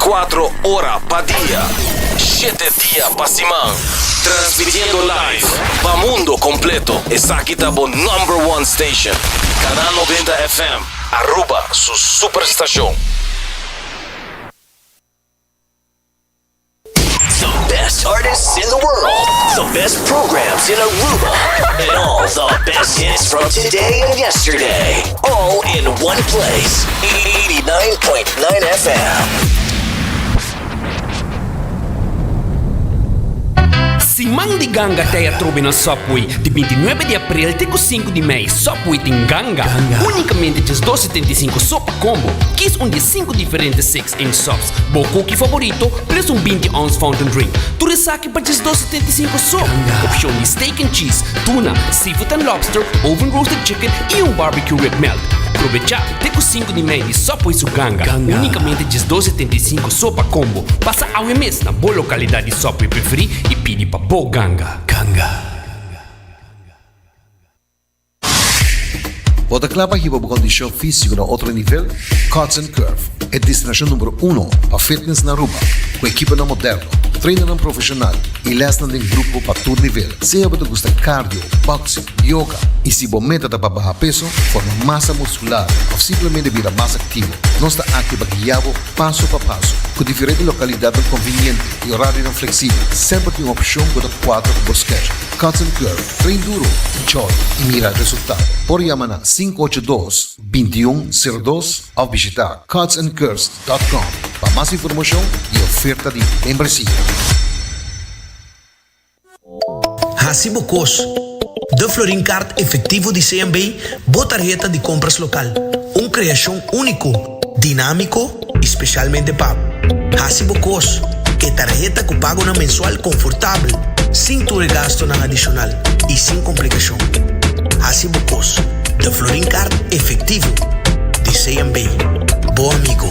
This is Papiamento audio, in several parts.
24 ora pa dia, shete dia pa siman. Transmitiendo live pa mundo completo. Esaki ta bo number one station. Canal 90 FM, Aruba su superstacion. The best artists in the world, the best programs in Aruba, and all the best hits from today and yesterday. All in one place. 89.9 FM. Siman di Ganga ta atrobe na Subway. Di 29 di april te cu 5 di mei, Subway tin Ganga. Unicamente just 2,75 so pa combo. Kies un di 5 diferente 6-inch subs. Bo cookie favorito, plus un 20 ounce fountain drink. Tur esaki pa just 2,75 so. Opcion di steak and cheese, tuna, seafood and lobster, oven roasted chicken y un barbecue rib melt. Probecha te cu 5 di mei di Subway su Ganga. Unicamente just 2,75 so pa combo. Pasa awe mes na bo localidad di Subway preferi y pidi pa bo Ganga. Ganga. Bo ta kla pa hiba bo kondishon físiko na otro nivel? Cuts and Curve, e destinashon numero uno pa fitness na Aruba, ku ekiponan moderno, trainernan profeshonal i lèsnan den grupo pa tur nivel. Sea bo ta gusta cardio, boxing, yoga i si bo meta ta pa baha peso, forma masa muskular òf simplemente bira mas aktivo, nos ta aki pa guia bo paso pa paso. Ku diferente lokalidatnan konviniente i orarionan fleksibel, semper tin un opshon ku ta kuadra ku bo schedule. Cuts and Curve, train duro, enjoy i mira resultado. Por yama na 582 2102 òf bishita cutsandcurves.com pa mas informashon i oferta di membresia. Hasi bo kos. De Florin Card Efectivo di CMB, bo tarheta di compras local. Un creacion unico, dinamico y specialmente pa bo. Hasi bo kos. E tarheta cu pagonan mensual confortabel, sin tur e gastonan adicional y sin complicacion. Hasi bo kos. De Florin Card Efectivo di CMB. Bo amigo.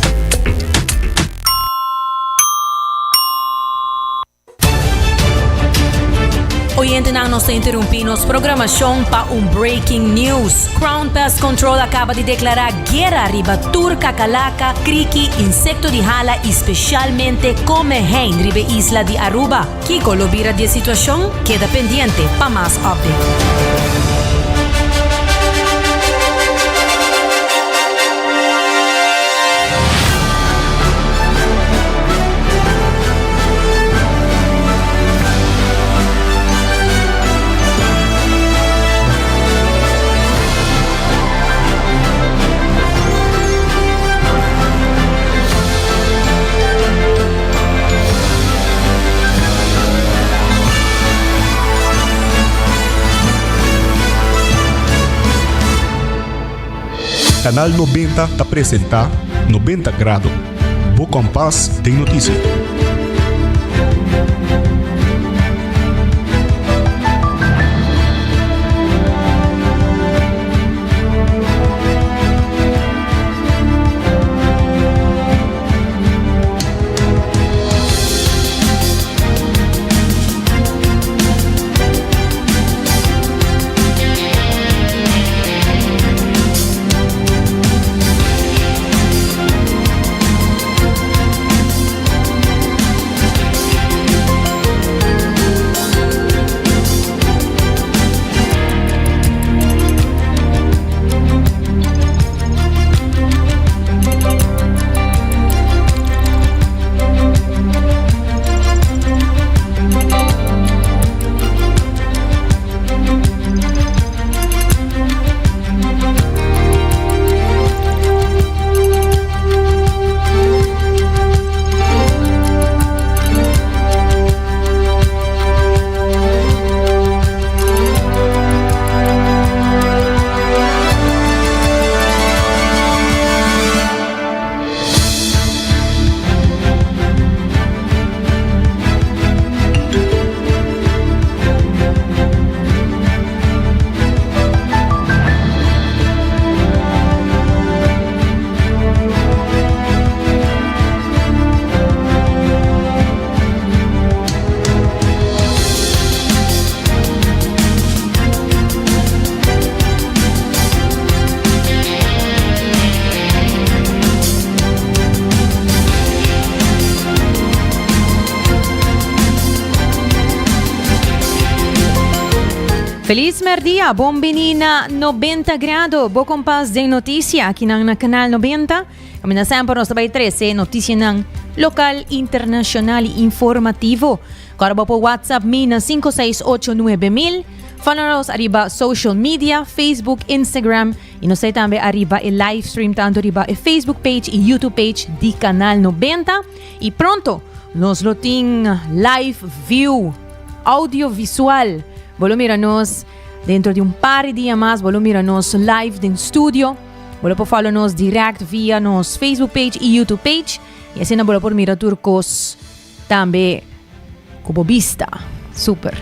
Oyentenan nos ta interrumpí nos programacion pa un breaking news. Crown Pest Control a caba di declara guera riba tur kakalaka, kriki, insecto di hala y specialmente komehein riba e isla di Aruba. Kiko lo bira di e situacion? Keda pendiente pa mas update. Canal 90 ta presenta 90 Grado, bo kompas den notisia. Feliz merdia, bon bini na 90 Grado, bo kompas den noticia akinan na Canal 90. Caminda semper nos ta bay trece noticianan local, internacional y informativo. Corda bo por WhatsApp mi na 5689000. Follow nos ariba social media, Facebook, Instagram y nos ta tambe ariba e live stream tanto riba e Facebook page y YouTube page di Canal 90. Y pronto nos lo tin live view audiovisual. Bo lo mira nos dentro di un par di dia mas, bo lo mira nos live den studio. Bo lo por follow nos direct via nos Facebook page y YouTube page. Y asina bo lo por mira tur cos tambe cu bo bista. Super.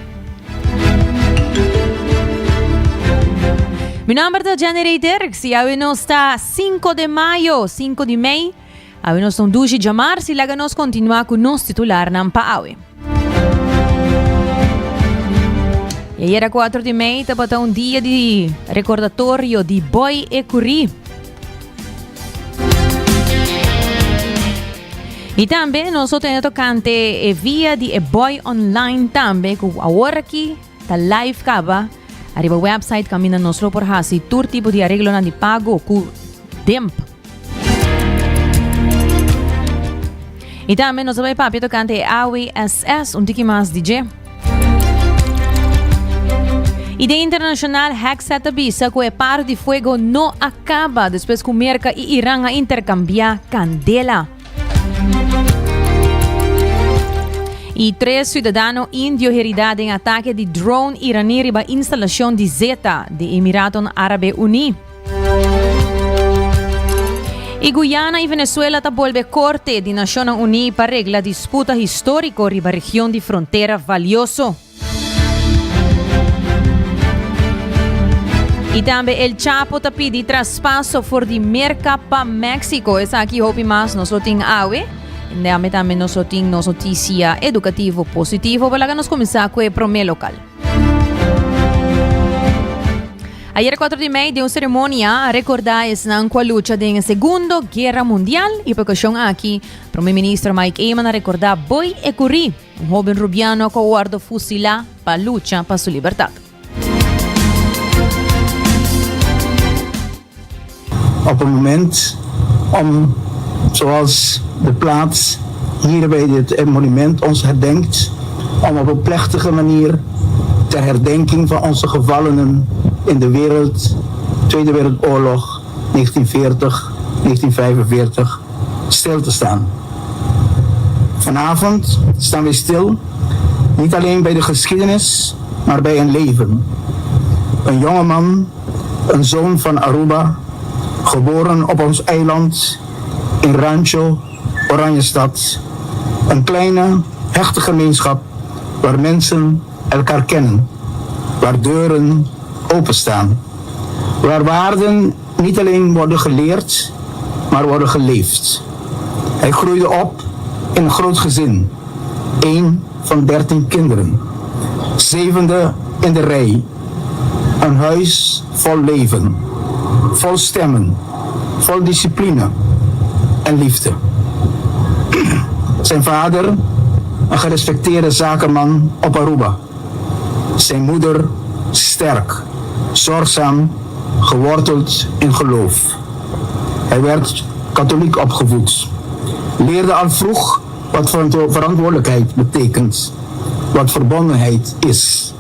Mi nomber ta Jenny Ray Dirks y awe nos ta 5 de mayo, 5 di mei. Awe nos ta un dushi djamars i laga nos kontinuá ku nos titularnan pa awe. I ayera 4 di mei tabata un dia di rekordatorio di Boy Ecury. I tambe nos lo tene tokante e via di e Boy Online tambe ku awor aki ta live kaba ariba website kaminda nos lo por hasi tur tipo di areglonan di pago ku DIMP. I tambe nos a bai papia tokante e AWSS, un tiki mas di dje. I den internashonal, Hegseth a bisa ku e paro di fuego no a kaba despues ku Merka i Iran a interkambiá kandela. I tres siudadano indio heridá den atake di drone iraní riba instalashon di zeta di Emiraton Árabe Uní. I Guyana i Venezuela ta bolbe Korte di Nashonnan Uní pa regla disputa históriko riba region di frontera valioso. I tambe El Chapo ta pidi traspaso for di Merka pa Mexico. Esaki hopi mas nos lo tin awe. Tambe tambe nos lo tin nos notisia edukativo positivo. Pero laga nos kuminsá ku e promé lokal. Ayer 4 di mei den un ceremonia a recorda esnan cu a lucha den e Segundo Guerra Mundial y pa ocasion aki Prome Minister Mike Eman a recorda Boy Ecury, un hoben Rubiano cu a wordo fusila pa lucha pa su libertad. Op een moment om, zoals de plaats hier bij dit monument ons herdenkt, om op een plechtige manier ter herdenking van onze gevallenen in de wereld, Tweede Wereldoorlog 1940, 1945, stil te staan. Vanavond staan wij stil, niet alleen bij de geschiedenis, maar bij een leven. Een jonge man een zoon van Aruba, geboren op ons eiland in Rancho Oranjestad, een kleine, hechte gemeenschap waar mensen elkaar kennen, waar deuren openstaan, waar waarden niet alleen worden geleerd, maar worden geleefd. Hij groeide op in een groot gezin, één van dertien kinderen, zevende in de rij. Een huis vol leven, vol stemmen, vol discipline en liefde. Zijn vader, een gerespecteerde zakenman op Aruba. Zijn moeder, sterk, zorgzaam, geworteld in geloof. Hij werd katholiek opgevoed, leerde al vroeg wat verantwoordelijkheid betekent, wat verbondenheid is.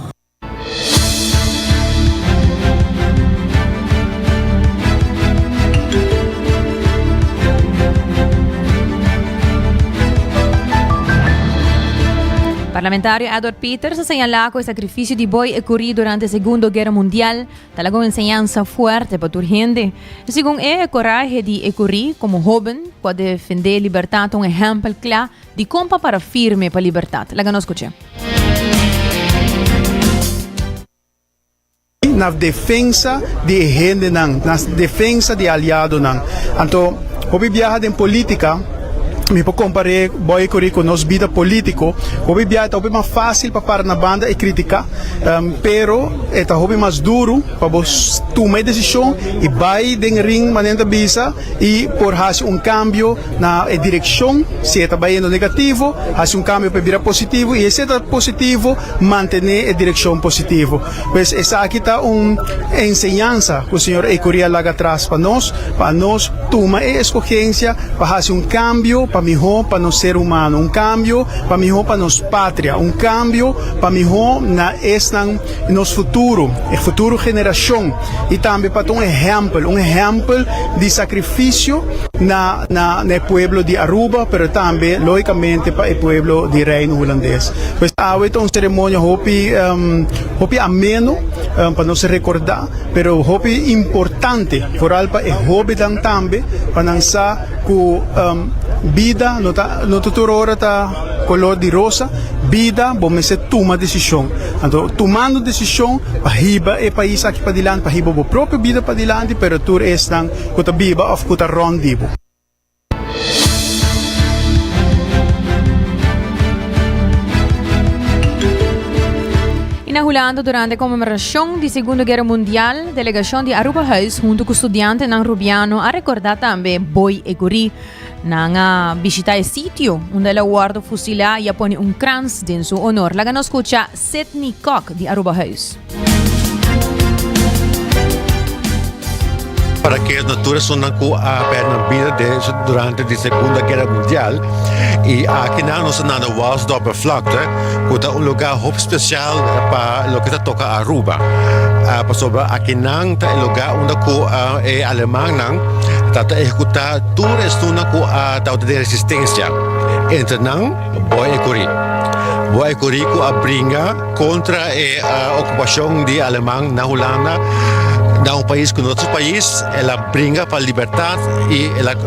Parlamentario Edward Pieters a señalá ku e sakrifisio di Boy Ecury durante Segundo Guera Mundial ta laga un enseñansa fuerte pa tur hende. Segun e, e korahe di Ecury komo hóben ku a defendé libertat ta un ehèmpel kla di kon pa para firme pa libertat. Laga nos skuch'é. Na defensa di e hendenan, na defensa di e aliadonan. Anto hopi biaha den politica. Mi por kompar'é Boy Ecury ku nos bida polítiko. Hopi bia e ta hopi mas fásil pa para na banda i kritiká, pero e ta hopi mas duru pa bo tuma e desishon i bai den ring manera ta bisa i por hasi un kambio na e direkshon si e ta bayendo negativo, hasi un kambio pa e bira positivo i si e ta positivo mantené e direkshon positivo. Pues esaki ta un enseñansa ku señor Ecury a laga atras pa nos, pa nos tuma e eskogensia pa hasi un kambio pa mihó pa nos ser humano, un kambio pa mihó pa nos patria, un kambio pa mihó na esnan nos futuro, e futuro generashon i tambe pa ta un ehèmpel, un ehèmpel di sakrifisio na na e pueblo di Aruba, pero tambe lógikamente pa e pueblo di Reino Hulandes. Pues awe ta un seremonia hopi hopi ameno pa nos rekordá, pero hopi importante, foral pa e hóbennan tambe, pa nan sa ku bida no ta no ta tur ora ta kolor di rosa, bida bo mester tuma desishon. Anto tumando desishon pa hiba e pais aki padilanti, pa hiba bo propio bida padilanti, pero tur esnan ku ta biba òf ku ta rònt di bo. I na Hulanda durante konmemorashon di Segundo Guera Mundial, delegashon di Arubahuis huntu ku studiantenan Rubiano a rekordá tambe Boy Ecury. Nan a bishita e sitio unda el a wòrdu fusilá i a pone un krans den su honor. Laga nos skucha Sidney Kok di Arubahuis. Para ke no tur esunnan ku a pèrdè nan bida den durante di Segunda Guera Mundial i akinan nos ta na Waalsdorpervlakte ku ta un lugá hopi spesial pa loke ta toka Aruba pasobra akinan ta e lugá unda ku e alemannan ta ta ehekutá tur esunnan ku a tabata den resistensia entre nan Boy Ecury. Boy Ecury ku a bringa. Kontra e okupashon di aleman na Hulanda, na un pais ku no ta su pais, el a bringa pa libertat i el a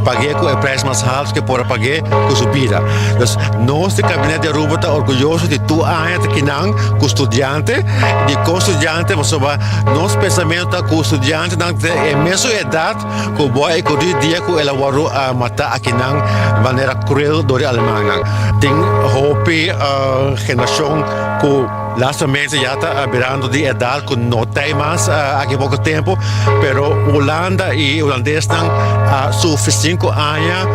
pag'é ku e prijs mas haltu ku e por a pag'é ku su bida. Dus nos di Kabinet di Aruba ta orguyoso di tur aña ta kinan ku studiante, dikon studiante? Pasobra nos pensamentu ta ku studiantenan ta e mesun edat Ku bo a ekordí dia ku el a wòrdu matá akinan di manera kruel dor di alemannan. Tin hopi generashon ku lastimamente ya ta birando di edat ku no ta ei mas aki poko tempu, pero Hulanda i hulandesnan a sufri sinku aña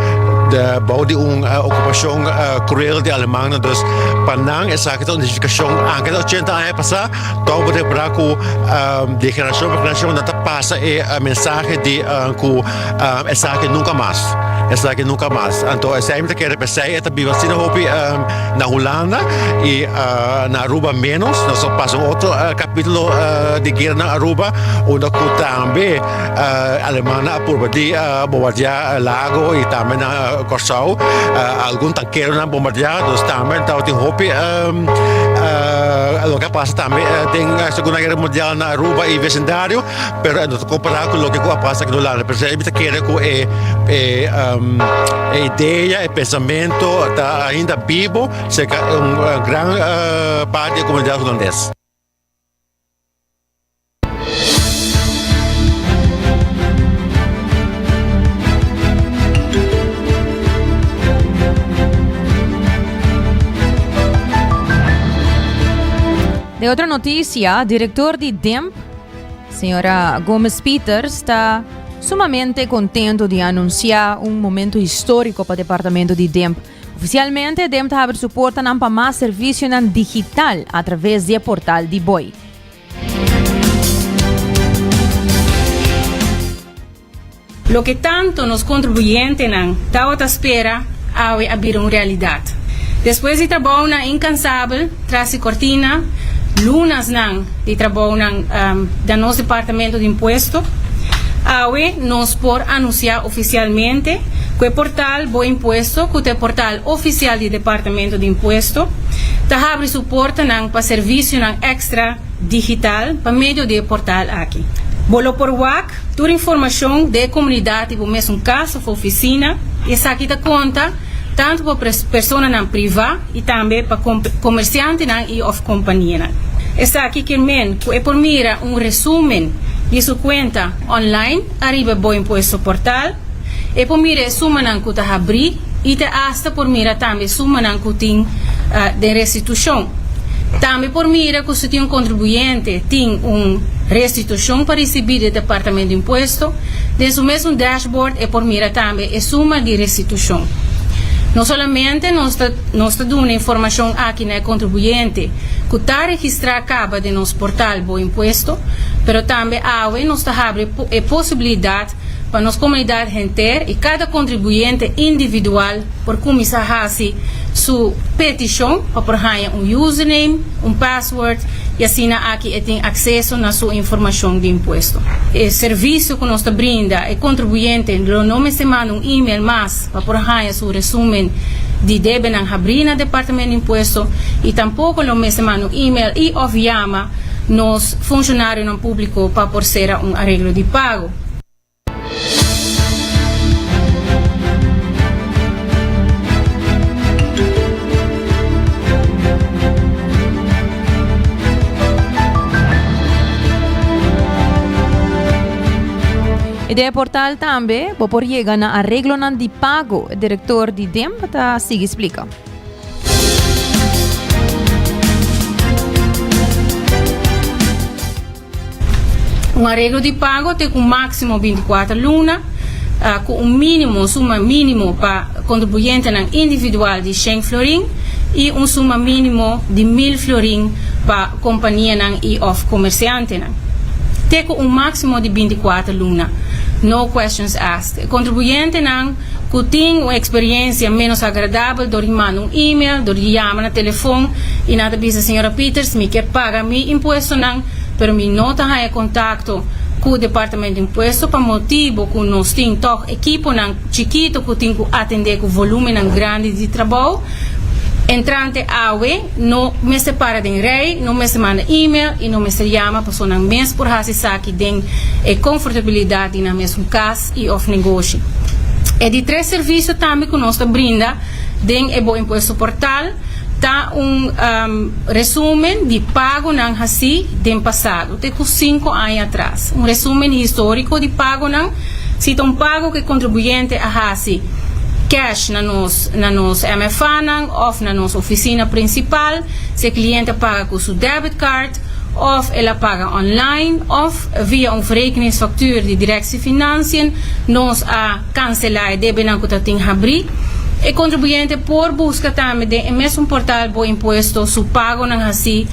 bou di un okupashon kruel di alemannan. Dus pa nan esaki ta un nifikashon anke ta ochenta aña pasá. Tòg bo repará ku di generashon pa generashon nan ta pasa e mensahe di ku esaki nunka mas, esaki nunka mas. Anto esei mi ta kere p'esei e ta biba asina hopi na Hulanda i na Aruba ménos. Nos a pasa un otro kapítulo di guera na Aruba unda ku tambe Alemannan a purba di bombardiá Lago i tambe na Kòrsou. Algun tankeronan bombardiá, dus tambe tabatin hopi. Loke a pasa tambe den Segunda Guera Mundial na Aruba y vecindario, pero e no ta compara cu loke cu a pasa aki na Hulanda. P'esei mi ta kere cu e e idea, e pensamento ta ainda bibo cerca un gran parti di e comunidad Hulandes. De otro noticia, director di DEMP, señora Gomez Peters, ta sumamente contento di anuncia un momento histórico pa departamento di DEMP. Oficialmente, DEMP ta habri su portanan pa mas servicionan digital a traves di e portal di Boy. Loke tanto nos contribuyentenan tawata spera awe a bira un realidad. Despues di trabounan incansabel tras di cortina, lunasnan di trabounan den nos departamento di impuesto, awe nos por anuncia oficialmente cu e portal Bo Impuesto, cu ta e portal oficial di Departamento di Impuesto, ta habri su portanan pa servicionan extra digital pa medio di e portal aki. Bo lo por wak tur informacion den e comunidad di bo mesun cas of oficina. Esaki ta conta tanto pa personanan priva y tambe pa comerciantenan y of companianan. Esaki kier men cu e por mira un resumen di su cuenta online ariba e Bo Impuesto portal. E por mira e sumanan cu ta habri. I te asta por mira tambe sumanan ku tin den restitushon. Tambe por mira ku si tin un kontribuyente tin un restitushon pa risibí di Departamento di Impuesto, den su mesun dashboard e por mira tambe e suma di restitushon. No solamente nos ta nos ta duna informashon aki na e kontribuyente ku ta registrá kaba den nos portal Bo Impuesto, pero tambe awe nos ta habri e posibilidat pa nos komunidat henter i kada kontribuyente individual por kuminsá hasi su petishon pa por haña un username, un password i asina aki e tin akseso na su informashon di impuesto. E servisio ku nos ta brinda e kontribuyente lo no mester manda un email mas pa por haña su resumen di debenan habrí na Departamento di Impuesto i tampoko lo mester manda un email i òf yama nos funshonarionan públiko pa por sera un areglo di pago. I den e portal tambe bo por yega na areglonan di pago, e direktor di DEMP ta sigui splika. Un areglo di pago te ku máksimo binti kuater luna, ku un mínimo, un suma mínimo pa kontribuyentenan individual di shen florin i un suma mínimo di mil florin pa kompanianan i òf komersiantenan. Te ku un máksimo di binti kuater luna. No questions asked. E kontribuyentenan ku tin un eksperiensia ménos agradabel dor di manda un email, dor di yama na telefon i nan ta bisa Señora Pieters mi ke paga mi impuestonan pero mi no ta haña kontakto ku Departamento di Impuesto pa motibu ku nos tin tòg ekiponan chikito ku tin ku atendé ku volúmennan grandi di trabou. Entrante awe no mester para den rei, no mester manda email i no mester yama pasobra nan mes por hasi esaki den e konfortabilidat di nan mesun kas. i òf negoshi. E di tres servisio tambe ku nos ta brinda den e Bo Impuesto Portal ta un resumen di pagonan hasí den pasado, te ku sinku aña atras. Un resumen históriko di pagonan, si ta un pago ku e kontribuyente a hasi kèsh na nos na nos MFA-nan òf na nos ofisina prinsipal, si e kliente a paga ku su debit card òf el a paga online òf Via un verrekeningsfactuur di Directie Financiën nos a cancelá e debenan cu ta tin habrí. E contribuyente por busca tambe den e mesun portal Bo Impuesto su pagonan hací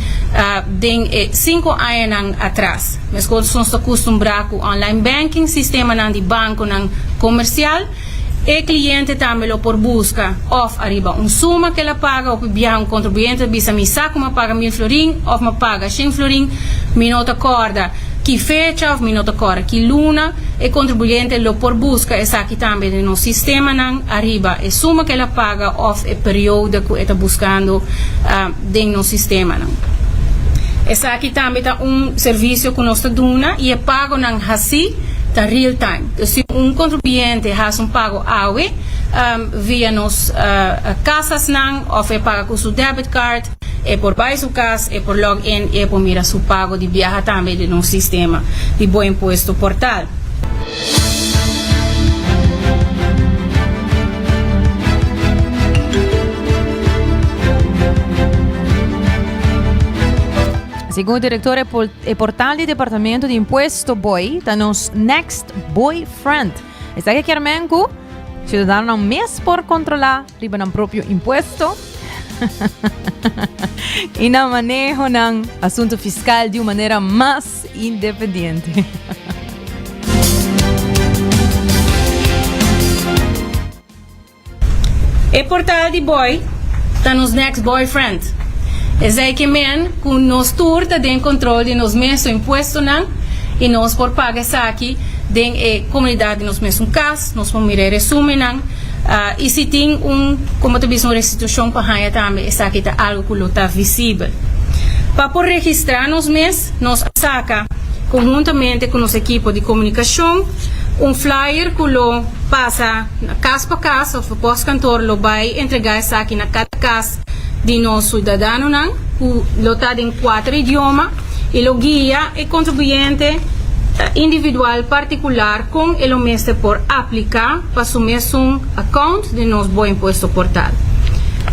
den e cinco añanan atras. Mescos nos ta custumbrá cu online banking, sistemanan di banconan comercial, E cliente tambe lo por busca of ariba un suma cu el a paga of biaha un contribuyente ta bisa mi sa cu mi a paga mil florin of mi a paga shen florin, mi no ta corda ki fecha of mi no ta corda ki luna. E contribuyente lo por busca esaki tambe den nos sistemanan ariba e suma cu el a paga of e periode cu e ta buscando den nos sistemanan. Esaki tambe ta un servicio cu nos ta duna y e pagonan haci ta real time. Dus si un contribuyente haci un pago awe via nos casasnan of e paga cu su debit card, e por bay su cas, e por log in y e por mira su pago di biaha tambe den nos sistema di Bo Impuesto Portal. Segun director e portal di Departamento di Impuesto Boy ta nos next boyfriend. Esaki kier men ku ciudadanonan mes por controla riba nan propio impuesto y nan maneho nan asunto fiscal di un manera mas independiente. E portal di Boy ta nos next boyfriend. Esei ke men ku nos tur ta den kontrol di nos mesun impuestonan i nos por paga esaki den e komunidat di nos mesun kas, nos por mira e resumennan i si tin un, komo ta bisa, un restitushon pa haña tambe esaki ta algu ku lo ta visibel. Pa por registrá nos mes nos a saka konhuntamente ku nos ekipo di komunikashon un flyer ku lo pasa Na kas pa kas of postkantoor lo bai entregá esaki na kada kas di nos suidadanonan ku lo ta den kuater idioma i lo guia e kontribuyente. individual partikular kon e lo mester por apliká pa su mesun account den nos Bo Impuesto Portal.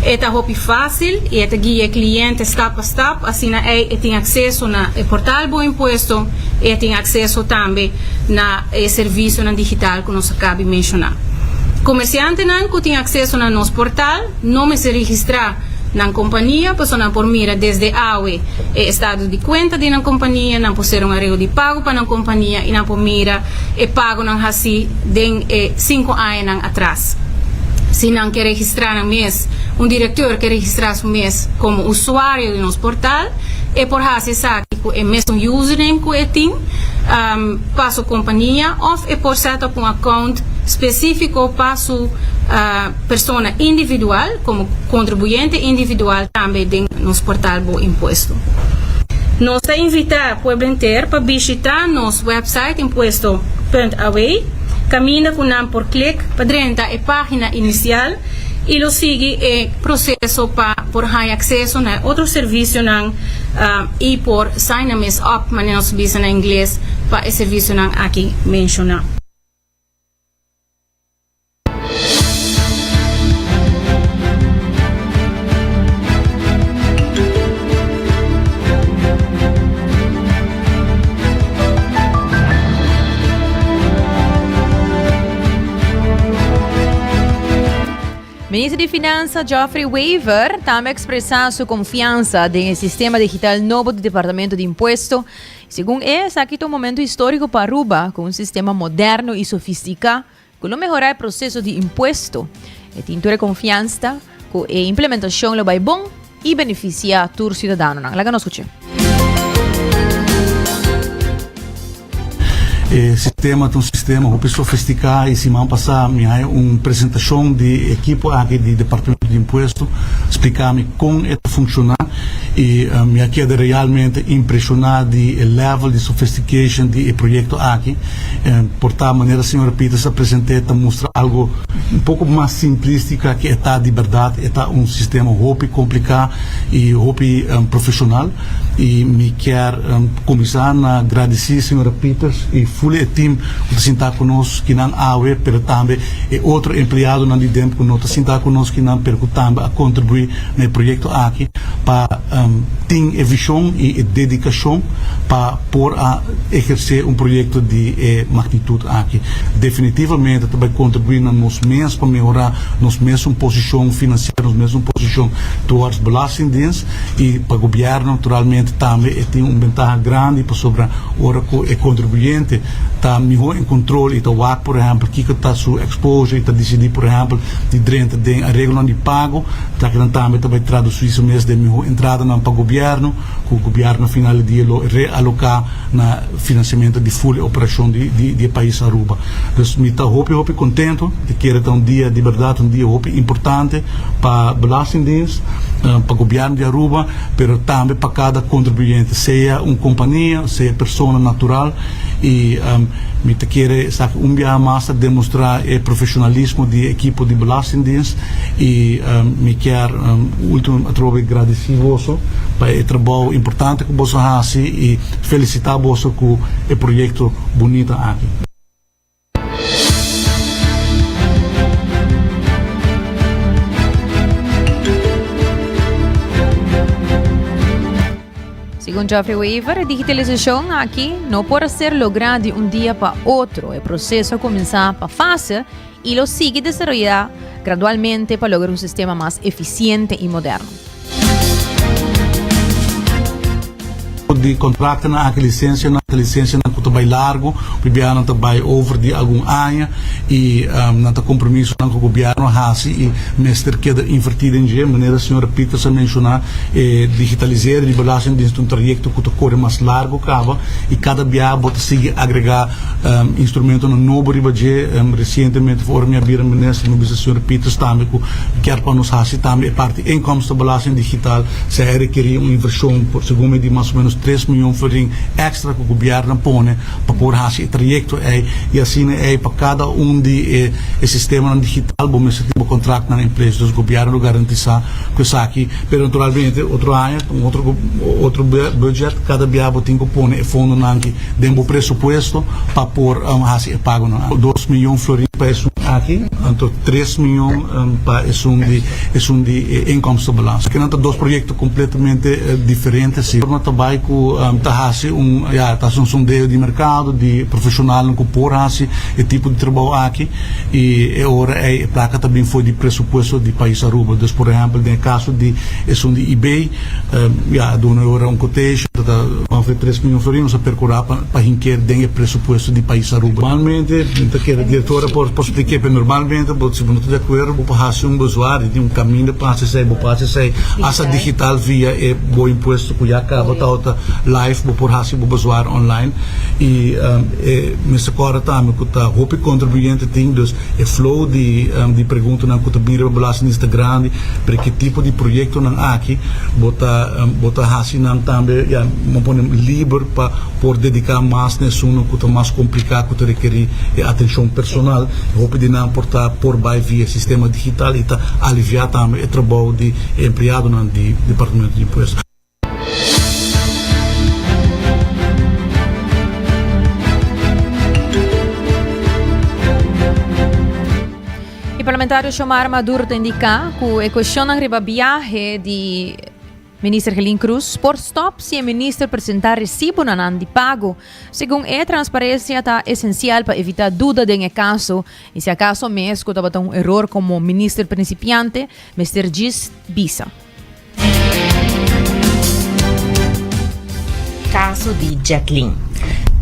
E ta hopi fásil i e ta guia e kliente stap pa stap, asina ei e tin akseso na e portal Bo Impuesto i e tin akseso tambe na e servisionan digital ku nos a kabi menshoná. Komersiantenan ku tin akseso na nos portal no mester registrá nan kompania pasobra nan por mira desde awe e estado di kuenta di nan kompania, nan por sera un arego di pago pa nan kompania i nan por mira e pagonan hasí den e sinku añanan atras. Si nan ke registrá nan mes, un direktor ke registrá su mes komo usuario di nos portal, e por hasi esaki ku e mesun username ku e tin pa su kompania òf e por set up un account spesífiko pa su persona individual komo kontribuyente individual tambe den nos portal Bo Impuesto. Nos ta invitá pueblo henter pa bishitá nos website impuesto punt aw kaminda ku nan por klik pa drenta e página inisial i lo sigui e proseso pa por haña akseso na e otro servisionan i por sign nan mes up, manera nos bisa na ingles, pa e servisionan aki menshoná. Minister di Finansa Geoffrey Wever tambe a expresa su confiansa den e sistema digital nobo di Departamento di Impuesto. Segun e, esaki ta un momento historico pa Aruba cu un sistema moderno y sofistica cu lo mehora e proceso di impuesto. E tin tur e confiansa cu e implementacion lo bay bon y beneficia tur ciudadanonan. Laga nos scucha. E sistema ta un sistema hopi sofisticá y siman pasá mi haya un presentacion di e ekipo aki di Departamento di Impuesto splica mi con e ta funciona y mi a keda realmente impresiona di e level di sophistication di e proyecto aki. Por ta manera señora Peters a present'é ta mustra algo un poco mas simplistica ke e ta di berdad. E ta un sistema hopi complica y hopi profesional y mi kier cuminsa na gradici señora Peters y ful e team cu ta sinta cu nos kinan awe pero tambe e otro empleadonan di DEMP cu no ta sinta cu nos kinan pero cu tambe a contribui na e proyecto aki pa tin e vision y e dedicacion pa por a ehersé un proyekto di e magnitut aki. Definitivamente ta bai kontribuí na nos mes pa mehorá nos mesun posishon finansiero, nos mesun posishon towards Belastingdienst i pa gobièrnu naturalmente tambe e tin un bentaha grandi pasobra ora ku e kontribuyente ta mihó en kontrol i ta wak por ehèmpel kiko ta su exposure i ta disidí por ehèmpel di drenta den areglonan di pago, esaki tambe ta bai tradusí su mes den mihó entradanan pa gobièrnu. ku gobièrnu na final di dia lo realoká na finansiamentu di ful e operashon di di e pais Aruba. Dus mi ta hopi hopi kontento, mi ta kere ta un dia di bèrdat un dia hopi importante pa Belastingdienst, pa gobièrnu di Aruba, pero tambe pa kada kontribuyente, sea un kompania, sea persona natural i mi ta kere esaki un biaha mas ta demostrá e profeshonalismo di e ekipo di Belastingdienst i mi kier ultimo atrobe gradisí boso. Pa e trabou importante ku boso hasi i felisitá boso ku e proyekto bunita aki. Segun Geoffrey Wever, e digitalisashon aki no por a ser lográ di un dia pa otro. E proseso a kuminsá pa fase i lo sigui desaroyá gradualmente pa logra un sistema mas efisiente i moderno. Di contractonan aki licencianan ta licencianan cu ta bay largo, p'e nan ta bay over di algun aña y nan ta compromisonan cu gobierno a haci y mester keda inverti den dje. Manera señora Pieters a menciona e digitalisering di belastingdienst ta un trayecto cu ta core mas largo caba y cada biaha bo ta sigui agrega Instrumentonan nobo riba dje. Resientemente ora mi a bira minister mi bisa señor Pieters tambe ku kier pa nos hasi tambe e parti inkomstenbelasting digital. Si a rekerí un invershon por segun mi di mas o menos tres miyon florin extra ku gobièrnu a pone. kuné pa por hasi e trayekto ei i asina ei pa kada un di e e sistemanan digital bo mester tin bo kontraktnan in place. Dus gobièrnu lo garantisá ku esaki, pero naturalmente otro aña un otro otro budget kada bia bo tin ku pone e fondonan aki den bo presupuesto pa por hasi e pagonan. Dos miyon florin pa esun aki, anto tres miyon pa esun di esun di e inkomstenbalans. Kinan ta dos proyekto kompletamente diferente si. Forma ta bai ku ta hasi un ya ta hasi un sondeo di merkado di profeshonalnan ku por hasi e tipo di trabou aki i e ora ei e plaka ta bin for di presupuesto di pais Aruba. Dus por ehèmpel den e kaso di esun di eBay ya a duna e ora un quotation ta ta ongeveer tres miyon florin nos a perkurá pa pa hinker den e presupuesto di pais Aruba. Normalmente mi ta kere direktora por por splik'é pero normalmente bo si bo no ta di akuerdo bo por hasi un bezwaar di tin un kaminda pa hasi esei bo por hasi esei hasta digital via e bo impuesto ku ya kaba ta live bo por hasi bo bezwaar online i e mester kòrda tambe ku ta hopi kontribuyente tin dus e flow di di preguntanan ku ta bin riba belastingdienst ta grandi pero ki tipo di proyektonan aki bo ta bo ta hasi nan tambe ya bo pone liber pa por dediká mas na esunnan ku ta mas kompliká ku ta rekerí e atenshon personal. Hopi di nan por ta por bai via e sistema digital i ta aliviá tambe e trabou di e empleadonan di Departamento di Impuesto. E parlamentario Xiomara Maduro ta indica cu e cuestionnan riba biahe di Minister Gelin Cruz por stop si e minister presenta recibonan di pago. Segun e, transparencia ta esencial pa evita duda den e caso y si acaso mes cu tabata un eror como minister principiante, mester djis bisa. Caso di Jacqueline.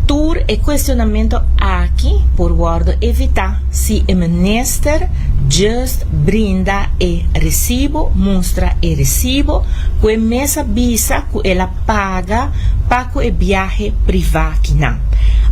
Tur e cuestionamento aki por wordo evita si e minister just brinda e recibo, mustra e recibo cu e mes a bisa cu el a paga pa cu e biahe priva kinan.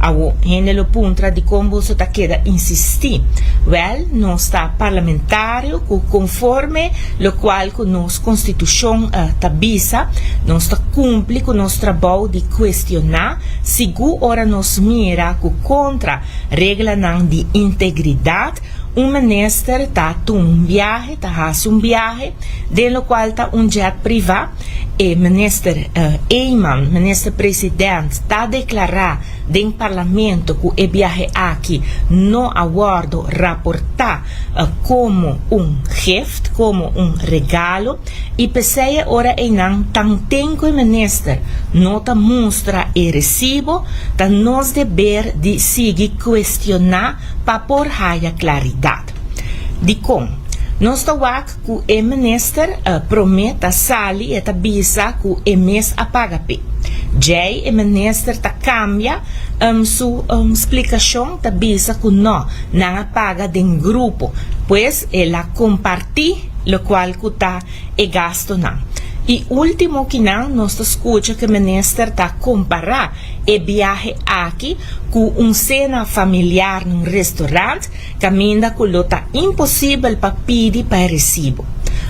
Awo, hende lo puntra dicon boso ta keda insisti. Wel, nos ta parlamentario cu conforme locual cu nos constitucion ta bisa, nos ta cumpli cu nos trabou di cuestiona, sigur ora nos mira cu contra reglanan di integridad, un minister ta tuma un biahe, ta haci un biahe, den locual ta un jet priva, e minister Eman, minister president, ta declara den parlamento cu e biahe aki no a wordo raporta como un gift, como un regalo, y p'esey e ora eynan tanten cu e minister no ta mustra e recibo, ta nos deber di sigui cuestiona pa por haya claridad. Dicon? Nos ta wak cu e minister prome ta sali e ta bisa cu e mes a paga p'e. Djey e minister ta cambia su splicacion ta bisa cu no, nan a paga den grupo, pues el a comparti locual cu ta e gastonan. Y ultimo kinan nos ta scucha cu e minister ta compara e biahe aki cu un cena familiar na un restaurant caminda cu lo ta imposibel pa pidi pa e recibo.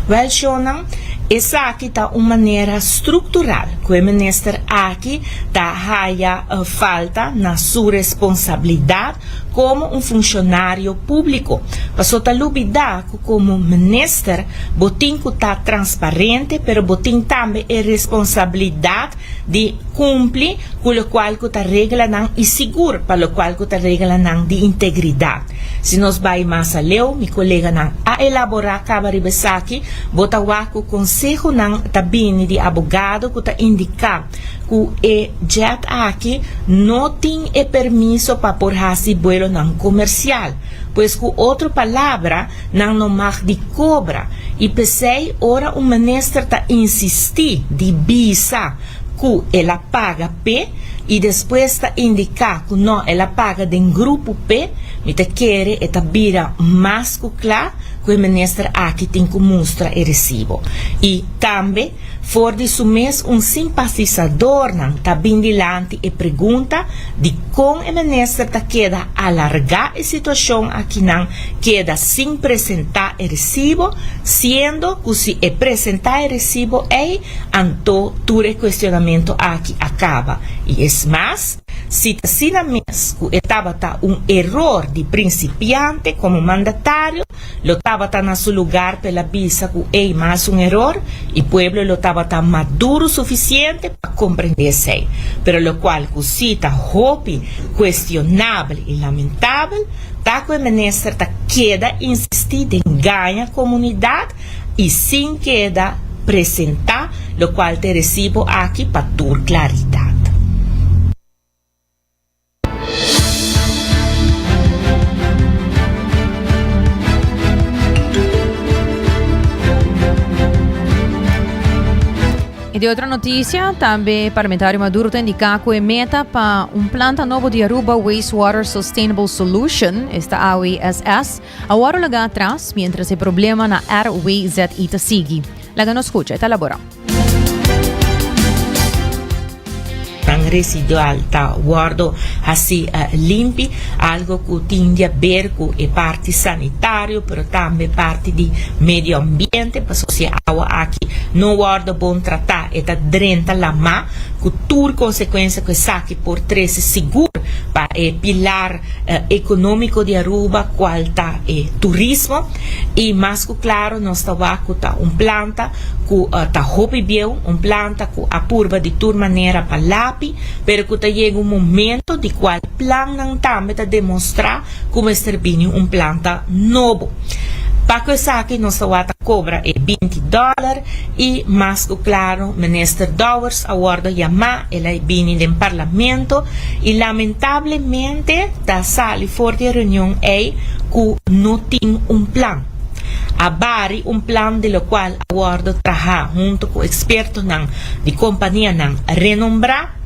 Wel shownan, esaki ta un manera structural cu e minister aki ta haya falta na su responsabilidad como un funcionario publico. Paso ta lubida cu como minister bo tin cu ta transparente pero bo tin tambe e responsabilidad di cumpli cu locual cu ta reglanan y sigur pa locual cu ta reglanan di integridad. Si nos bay mas aleu, mi coleganan a elabora caba riba esaki, bo ta wak cu consehonan ta bini di abogado cu ta indica cu e jet aki no tin e permiso pa por haci buelonan comercial. Pues cu otro palabra, nan no mag di cobra. Y p'esey ora un minister ta insisti di bisa cu el a paga p'e y despues ta indica cu no el a paga den grupo p'e, mi ta kere e ta bira mas cu cla cu e minister aki tin cu mustra e recibo. Y tambe For di su mes un simpatisadornan ta bin dilanti e pregunta di kon e minister ta keda alarga e situacion akinan keda sin presenta e recibo, siendo cu si e presenta e recibo ey anto tur e cuestionamento aki a caba. Y es mas. Si ta asina mes ku e tabata un eror di prinsipiante komo mandatario, lo tabata na su lugar p'el a bisa ku ei mas un eror i pueblo lo tabata maduro sufisiente pa komprendé esei. Pero lokual ku si ta hopi kuestionabel i lamentabel ta ku e minister ta keda insistí den gaña komunidat i sin keda presentá lokual ta e resibo aki pa tur klaridat. Y di otro noticia, tambe parlamentario Maduro ta indica cu e meta pa un planta nobo di Aruba Wastewater Sustainable Solution, esta AWSS, a worde laga atras mientras e problema na RWZI ta sigui. Laga nos scucha, e ta labora. Nan residual ta wordo haci limpi, algo cu tin di haber cu e parti sanitario pero tambe parti di medio ambiente, pasobra si e awa aki no wordo bon trata e ta drenta lama cu tur consecuencia cu esaki por trece sigur pa e pilar economico di Aruba cual ta e turismo y mas cu claro nos ta wak cu ta un planta cu ta hopi bieu, un planta cu a purba di tur manera pa lapi, pero cu ta yega un momento di cual plannan tambe ta demostra cu mester bini un planta nobo. Pa cu esaki nos ta wak ta cobra e binti dollar y mas cu claro Minister Dowers a wordo yama, el a bini den Parlamento y lamentablemente ta sali for di e reunion ey cu no tin un plan. A bari un plan di locual a wordo traha hunto cu expertonan di companianan renombra.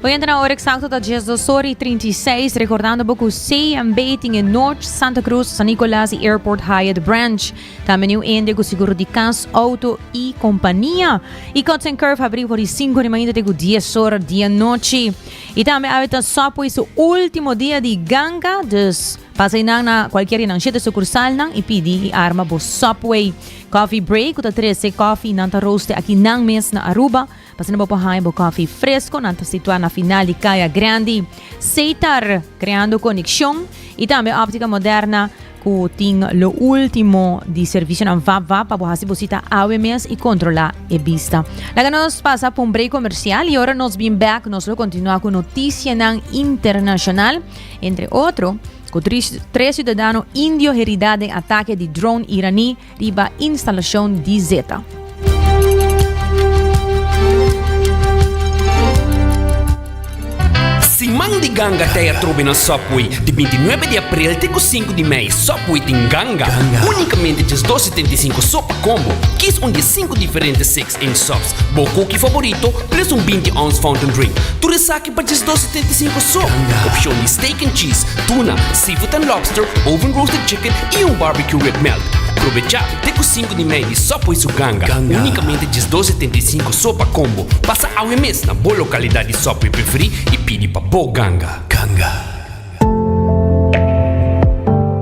Oyente na ora exacto ta 12 ora y 36, recordando bo cu CMB tin e Noord, Santa Cruz, San Nicolas y Airport Hyatt Branch. Tambe New India cu seguro di cas, auto y compania. Y Cuts and Curve habri for di 5 di mainta te cu 10 ora di anochi. Y tambe awe ta Subway su ultimo dia di ganga, dus pasa einan na cualkier di nan shete sucursalnan y pidi y arma bo Subway. Coffee Break cu ta trece coffee nan ta rooste aki nan mes na Aruba. Pasina bo por haña bo coffee fresco, nan ta situa na final di Caya Grandi. Seitar, creando conexion y tambe Optica Moderna cu tin lo ultimo di servicionan vap vap pa bo haci bo cita awe mes y controla e bista. Laga nos pasa pa un break comercial y ora nos bin back nos lo continua cu noticianan internacional, entre otro cu tres ciudadano indio herida den atake di drone iraní riba instalacion di zeta. Siman di ganga ta e atrobe na Subway. Di bintinuebe di april te ku sinku di mei, Subway tin ganga. Unikamente djes dos setenta i sinku so pa kombo. Kis un di e sinku diferente six inch subs, bo koki favorito, plus un binti ounce fountain drink. Tur esaki pa djes dos setenta i sinku so. Opshon di steak and cheese, tuna, seafood and lobster, oven roasted chicken i un barbecue rib melt. Probechá te ku sinku di mei di Subway su ganga, únikamente 12,75 so pa kombo. Pasa awe mes na bo lokalidat di Subway preferí i pidi pa bo ganga. Ganga.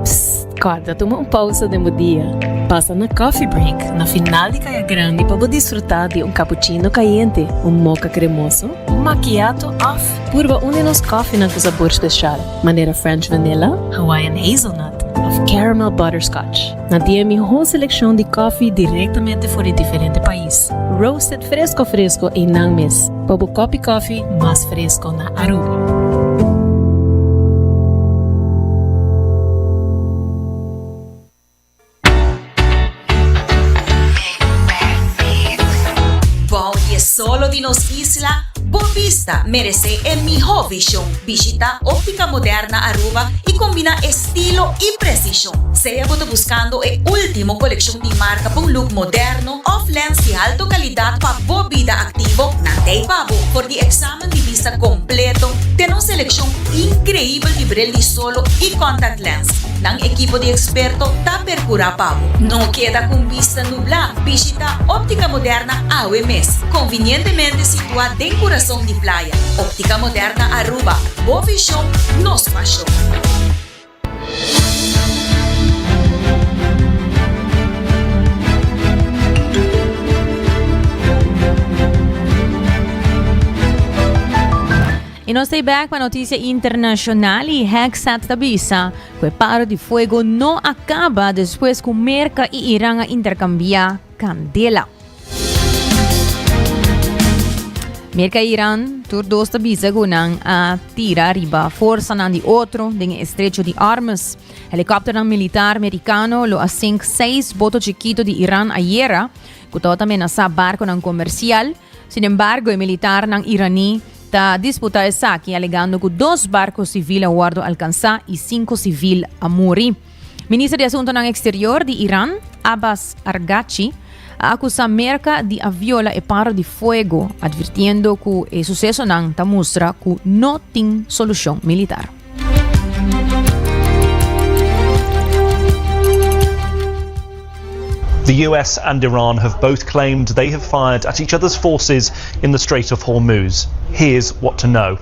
Psst, kòrda tuma un pousa den bo dia. Pasa na Coffee Break na final di Kaya Grandi pa bo disfrutá di un cappuccino kayente, un mocha kremoso, un macchiato òf purba un di nos kòfinan ku sabor speshal, manera French Vanilla, Hawaiian Hazelnut òf Caramel Butterscotch. Nan tin e mihó selekshon di kòfi direktamente for di diferente pais, roasted fresko fresko einan mes, pa bo kòpi kòfi mas fresko na Aruba. Bou di e solo di nos isla, bo bista meresé e mihó vishon. Bishita Óptica Moderna Aruba i kombiná estilo i presishon. Sea bo ta buskando e último kolekshon di marka pa un look moderno òf lens di alto kalidat pa bo bida aktivo, nan ta ei pa bo. For di eksamen di bista kompleto te nos selekshon inkreibel di bril di solo i contact lens. Nan ekipo di eksperto ta percura pa bo. No keda cu un bista nubla, bishita Optica Moderna awe mes. Convinientemente situa den curason di playa. Optica Moderna Aruba, bo vision, nos pasion. nos ta back pa noticia internacional y Hegseth ta bisa cu e paro di fuego no a caba despues cu Merca y Iran a intercambia candela. Merca y Iran tur dos ta bisa cu nan a tira riba forsanan di otro den e estrecho di Hormuz. Helicopternan militar mericano lo a sink seis boto chikito di Iran ayera cu tabata menasa barconan comercial. Sin embargo, e militarnan iraní ta disputa esaki, alegando cu dos barco civil a wordo alcansa y cinco civil a muri. Minister di Asuntonan Exterior di Iran, Abbas Argachi, a acusa Merca di a viola e paro di fuego, advirtiendo cu e sucesonan ta mustra cu no tin solucion militar. The US and Iran have both claimed they have fired at each other's forces in the Strait of Hormuz. Here's what to know.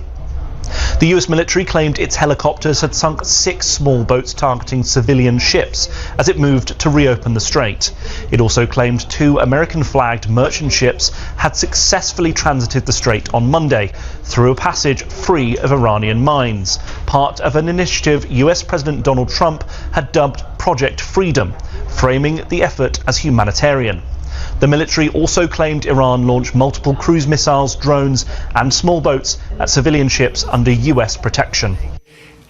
The US military claimed its helicopters had sunk six small boats targeting civilian ships as it moved to reopen the strait. It also claimed two American flagged merchant ships had successfully transited the strait on Monday through a passage free of Iranian mines, part of an initiative US President Donald Trump had dubbed Project Freedom, framing the effort as humanitarian. The military also claimed Iran launched multiple cruise missiles, drones, and small boats at civilian ships under US protection.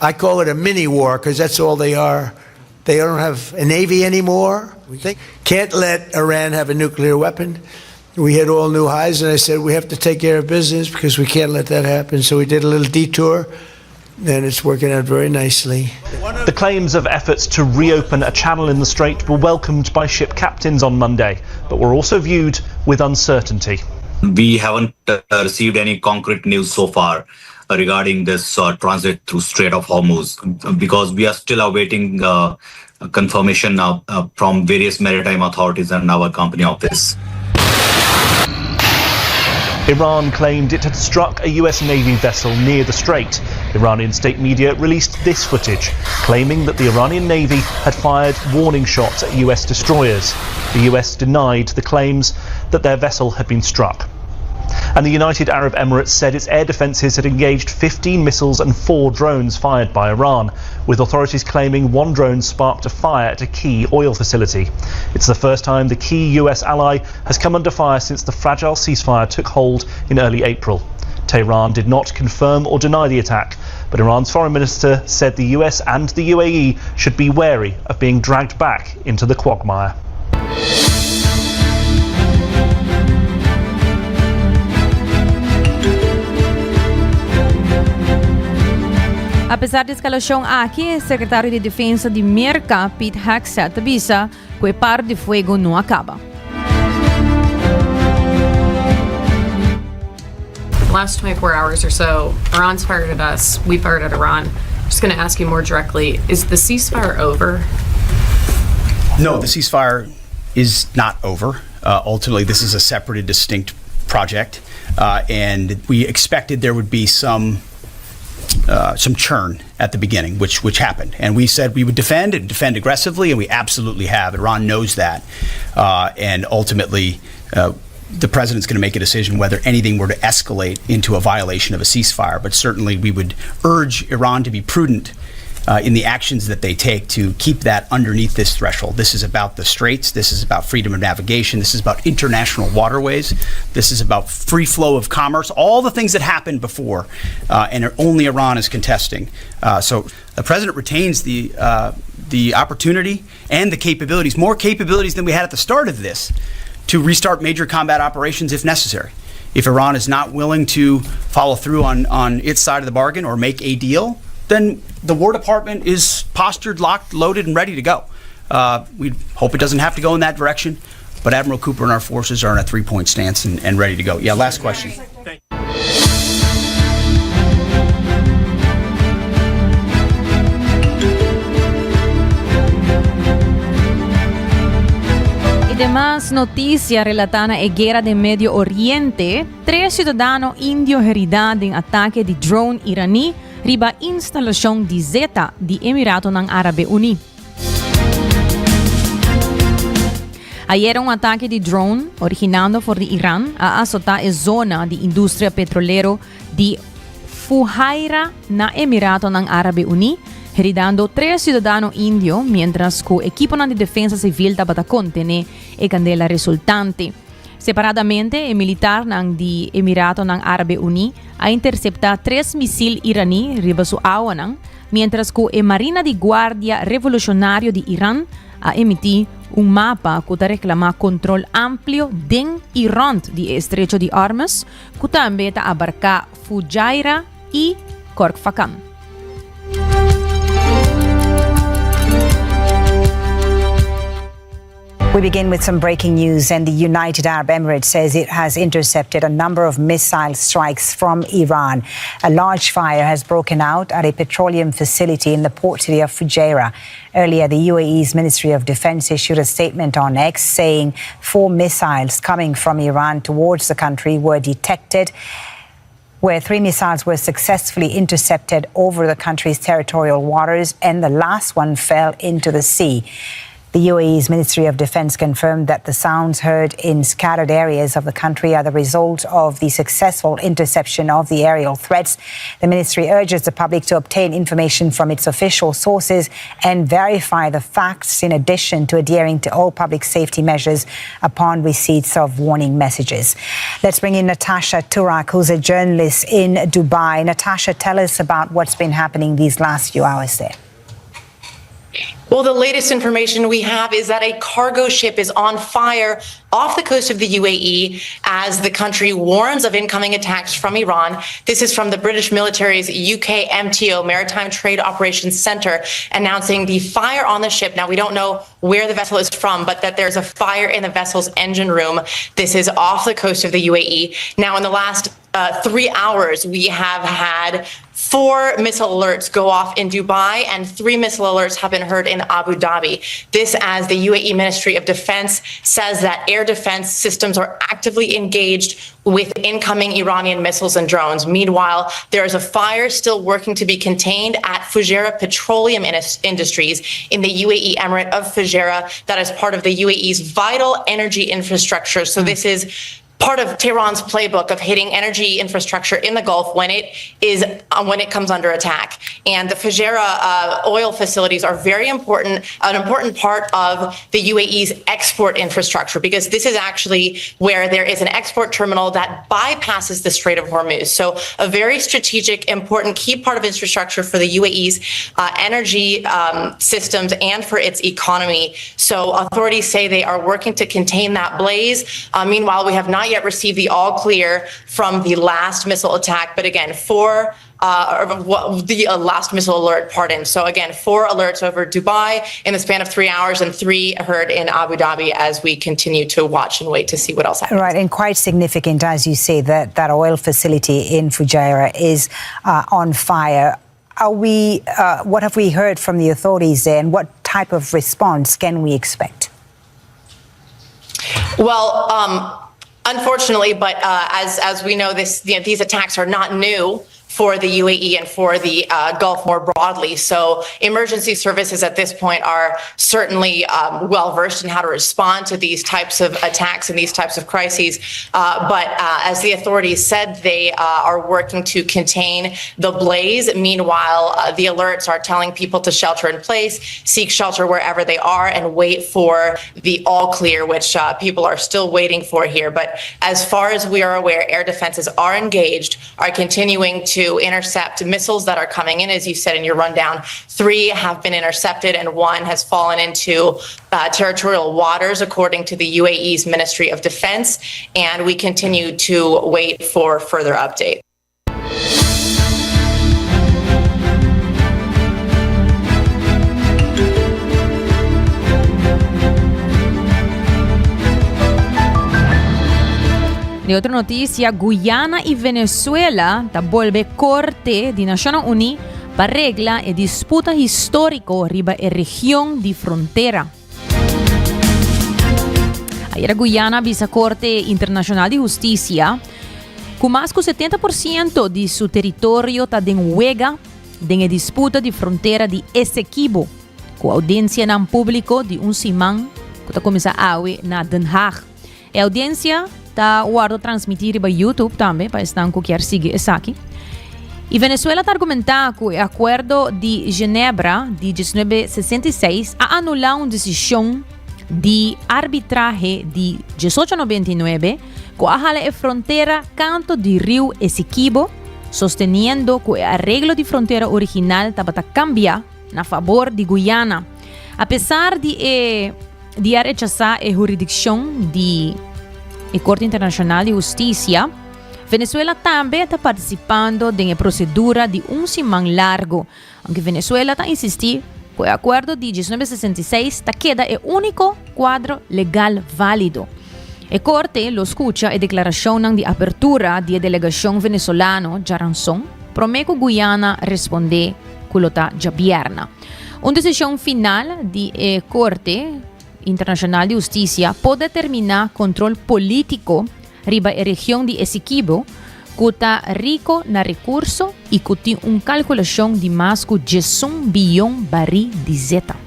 I call it a mini war because that's all they are. They don't have a navy anymore. We can't let Iran have a nuclear weapon. We hit all new highs, and I said we have to take care of business because we can't let that happen. So we did a little detour, and it's working out very nicely. The claims of efforts to reopen a channel in the strait were welcomed by ship captains on Monday, but were also viewed with uncertainty. We haven't uh, received any concrete news so far regarding this uh, transit through Strait of Hormuz because we are still awaiting uh, confirmation now uh, from various maritime authorities and our company office. Iran claimed it had struck a US Navy vessel near the strait. Iranian state media released this footage, claiming that the Iranian Navy had fired warning shots at US destroyers. The US denied the claims that their vessel had been struck. And the United Arab Emirates said its air defences had engaged 15 missiles and four drones fired by Iran, with authorities claiming one drone sparked a fire at a key oil facility. It's the first time the key US ally has come under fire since the fragile ceasefire took hold in early April. Tehran did not confirm or deny the attack, but Iran's foreign minister said the US and the UAE should be wary of being dragged back into the quagmire. Apesar di escalacion aki, secretario di Defensa di Merca, Pete Hegseth, ta bisa cu e paro di fuego no a caba. last 24 hours or so, Iran's fired at us, we fired at Iran. I'm just going to ask you more directly is the ceasefire over? No, the ceasefire is not over. Uh, ultimately, this is a separate and distinct project, uh, and we expected there would be some uh, some churn at the beginning, which which happened. And we said we would defend and defend aggressively, and we absolutely have. Iran knows that, uh, and ultimately. Uh, the president's going to make a decision whether anything were to escalate into a violation of a ceasefire. But certainly, we would urge Iran to be prudent uh, in the actions that they take to keep that underneath this threshold. This is about the straits. This is about freedom of navigation. This is about international waterways. This is about free flow of commerce. All the things that happened before, uh, and only Iran is contesting. Uh, so the president retains the uh, the opportunity and the capabilities, more capabilities than we had at the start of this, to restart major combat operations if necessary. If Iran is not willing to follow through on, on its side of the bargain or make a deal, then the War Department is postured, locked, loaded, and ready to go. Uh, we hope it doesn't have to go in that direction, but Admiral Cooper and our forces are in a three point stance and, and ready to go. Yeah, last question. Y demas noticia relata na e guera den Medio Oriente, tres ciudadano indio herida den atake di drone iraní riba instalacion di zeta di Emiratonan Arabe Uni. Ayera un atake di drone originando for di Iran a asota e zona di industria petrolero di Fujairah na Emiratonan Árabe Uní, heridando tres siudadano indio miéntras ku ekiponan di defensa sivil tabata kontené e kandela resultante. Separadamente, e militarnan di Emiratonan Árabe Uní a interseptá tres misil iraní riba su awanan, miéntras ku e Marina di Guardia Revolushonario di Iran a emití un mapa ku ta reklamá kontrol amplio den i rònt di e Estrecho di Hormuz, ku tambe ta abarká Fujairah i Khorfakan. We begin with some breaking news, and the United Arab Emirates says it has intercepted a number of missile strikes from Iran. A large fire has broken out at a petroleum facility in the port city of Fujairah. Earlier, the UAE's Ministry of Defense issued a statement on X saying four missiles coming from Iran towards the country were detected where three missiles were successfully intercepted over the country's territorial waters and the last one fell into the sea. The UAE's Ministry of Defense confirmed that the sounds heard in scattered areas of the country are the result of the successful interception of the aerial threats. The ministry urges the public to obtain information from its official sources and verify the facts, in addition to adhering to all public safety measures upon receipts of warning messages. Let's bring in Natasha Turak, who's a journalist in Dubai. Natasha, tell us about what's been happening these last few hours there. Well, the latest information we have is that a cargo ship is on fire off the coast of the UAE as the country warns of incoming attacks from Iran. This is from the British military's UK MTO Maritime Trade Operations Center announcing the fire on the ship. Now, we don't know where the vessel is from, but that there's a fire in the vessel's engine room. This is off the coast of the UAE. Now, in the last uh, three hours, we have had four missile alerts go off in Dubai and three missile alerts have been heard in Abu Dhabi. This as the UAE Ministry of Defense says that air defense systems are actively engaged with incoming Iranian missiles and drones. Meanwhile, there is a fire still working to be contained at Fujairah Petroleum Industries in the UAE Emirate of Fujairah that is part of the UAE's vital energy infrastructure. So this is part of Tehran's playbook of hitting energy infrastructure in the Gulf when it is uh, when it comes under attack. And the Fujairah uh, oil facilities are very important, an important part of the UAE's export infrastructure because this is actually where there is an export terminal that bypasses the Strait of Hormuz. So a very strategic, important key part of infrastructure for the UAE's uh, energy um, systems and for its economy. So authorities say they are working to contain that blaze. Uh, meanwhile, we have not yet received the all clear from the last missile attack. But again, four uh, the uh, last missile alert, pardon. So again, four alerts over Dubai in the span of three hours and three heard in Abu Dhabi as we continue to watch and wait to see what else happens. Right, and quite significant, as you say, that that oil facility in Fujairah is uh, on fire. Are we, uh, what have we heard from the authorities there, and what type of response can we expect? Well, um, unfortunately, but uh, as as we know, this you know, these attacks are not new for the UAE and for the uh, Gulf more broadly. So emergency services at this point are certainly um, well versed in how to respond to these types of attacks and these types of crises. Uh, but uh, as the authorities said, they uh, are working to contain the blaze. Meanwhile, uh, the alerts are telling people to shelter in place, seek shelter wherever they are, and wait for the all clear, which uh, people are still waiting for here. But as far as we are aware, air defenses are engaged, are continuing to intercept missiles that are coming in. As you said in your rundown, three have been intercepted and one has fallen into uh, territorial waters, according to the UAE's Ministry of Defense. And we continue to wait for further updates. Di otro noticia, Guyana y Venezuela ta bolbe Corte di Nacionnan Uni pa regla e disputa historico riba e region di frontera. Ayera Guyana a bisa Corte Internacional di Husticia cu mas cu 70% di su teritorio ta den wega den e disputa di frontera di Essequibo, cu audiencianan publico di un siman cu ta cuminsa awe na Den Haag. E audiencia ta wordo transmiti riba YouTube tambe pa esnan cu kier sigui esaki. Y Venezuela ta argumenta cu e Acuerdo di Genebra di 1966 a anula un decision di arbitrahe di 1899 cu a hala e frontera canto di riu Essequibo, sosteniendo cu e areglo di frontera original tabata cambia na fabor di Guyana. Apesar di e di a rechasa e huridiccion di e Corte Internacional di Husticia, Venezuela tambe ta participando den e procedura di un siman largo, aunke Venezuela ta insisti cu e acuerdo di 1966 ta keda e unico cuadro legal valido. E corte lo scucha e declaracionnan di apertura di e delegacion Venezolano djaranson, prome cu Guyana responde cu lo ta djabierna. Un decision final di e Corte Internacional di Husticia por determina control politico riba e region di Essequibo cu ta rico na recurso y cu tin un calculacion di mas cu 11 biyon bari di zeta.